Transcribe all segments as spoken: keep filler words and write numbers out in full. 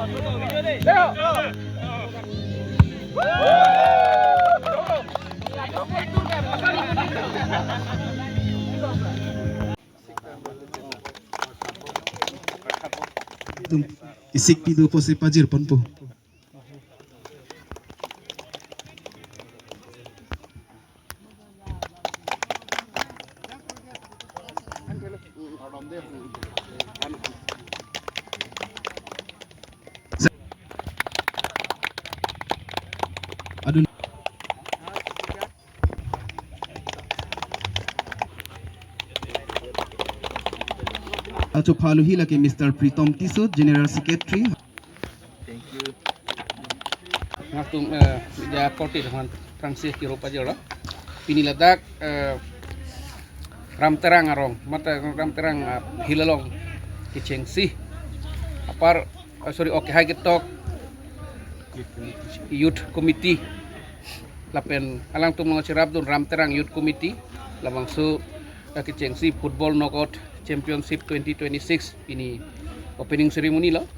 Tum isik pido pusi pajir ponpo. Adun. Acho phaluhi lake Mister Pritom Tisso, General Secretary. Thank you. Nangtum, eh, media korte teman prangsi kiro pajero. Pini ladak, eh, Ram Terang arong, mate Ram Terang, eh, hilalong kechengsi. Apar, eh, sorry, okay, hai ketok Youth Committee. Lapen alangtum nangcherapdun Ram Terang Youth Committee. Labangso, eh, kechengsi Football Knockout Championship twenty twenty-six pini opening ceremony lo.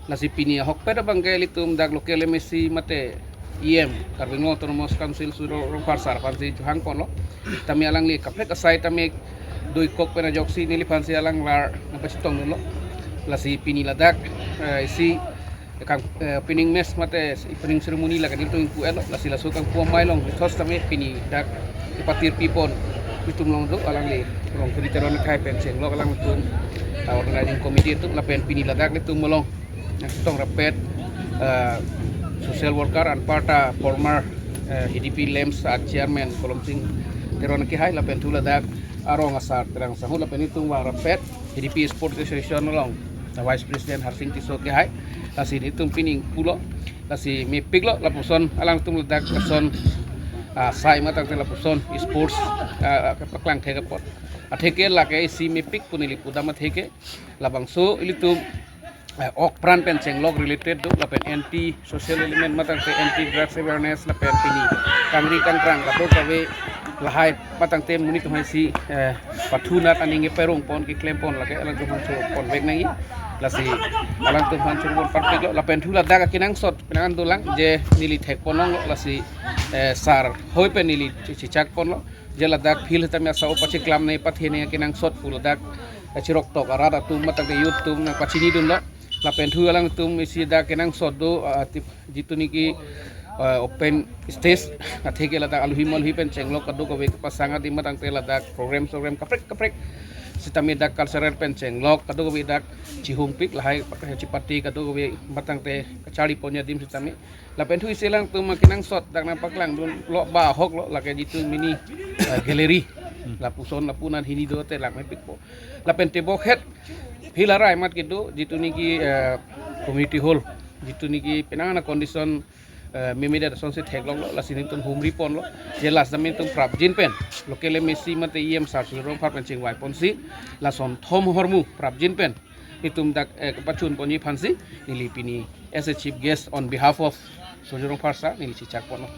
Lasi pini ahokpet abangke ilitum dak local M A C mate E M, Karbi Anglong Autonomous Council Surjya Rongphar sar aphansi chohang ponlo. Tame alangli kaprek asai tame doikok pen ajoksi neliphansi alang lar nangpachetongdunlo. Lasi pini ladak, eh, isi kang, eh, opening match mate opening ceremony lake nelitum ingpu-etlo, lasi laso kangpu amei along methos tame pini dak kepatirpi pon itum along do alangli Rongphar Teron Akhei pen chenglok alangtum, ah, organizing committee atum lapen pini ladak nelitum along nangchetong rapet, eh, social worker anparta former, eh, H D P LAMPS a chairman Kolomsing Teron Akhei lapen thu ladak arong asar Terang Sangho lapen itum vang rapet H D P Sports Association along, eh, Vice President Harsing Tisso Akhei. Lasi nelitum pini pulo, lasi mepiklo lapuson alangtum ladak lason, ah, sai matangte lapuson sports, ah, paklang thek apot. Atheke lake isi mepik pu neli pudam atheke labangso ilitum, eh, ok pran pen chenglok related do, lapen anti social element matangte anti drugs awareness lapen pini kangri kangkrang kadokave lahai matangte monit atum hai si, eh, pathunat aning keperong pon keklem pon lake alangtum aphan choro ponvek nangji. Lasi alangtum aphan choro pon parpiklo lapen thu ladak akenangsot penang dolang je neli thek ponlonglo lasi, eh, sar hoi pen neli chi-, chichak ponlo. Je ladak field tame asao pacheklam ne pathe ne akenangsot pu ladak, eh, chirok tok arat atum matangte youth atum nangpachinidunlo. Lapen thu alangtum isi dak kenangsot do, ah, tip, jitu niki, ah, open stage atheke ladak aluhi maluhi pen chenglok kadokave kepasang adim matangte ladak program program kaprek kaprek sitame dak cultural pen chenglok kadokave dak chihungpik lahai chipate kadokave matangte kachari pon adim sitame. Lapen thu isi alangtum akenangsot dak nangpaklangdunlo ba ahoklo lake jitu mini, eh, gallery. Lapuson lapu-an hini do te lak mepikpo. Lapen tebok het field arai mat kedo jitu niki, eh, community hall, jitu niki penang ana condition, eh, memedet asonsi theklonglo, lasi nelitum humri ponlo. Je last dam nelitum prapjin pen local M A C mate E M sar Surjya Rongphar pen chingvai ponsi lason thom ahormu prapjin pen itum dak, eh, kepachun ponji aphansi neli pini as a chief guest on behalf of Surjya Rongphar sar neli chichak ponlo.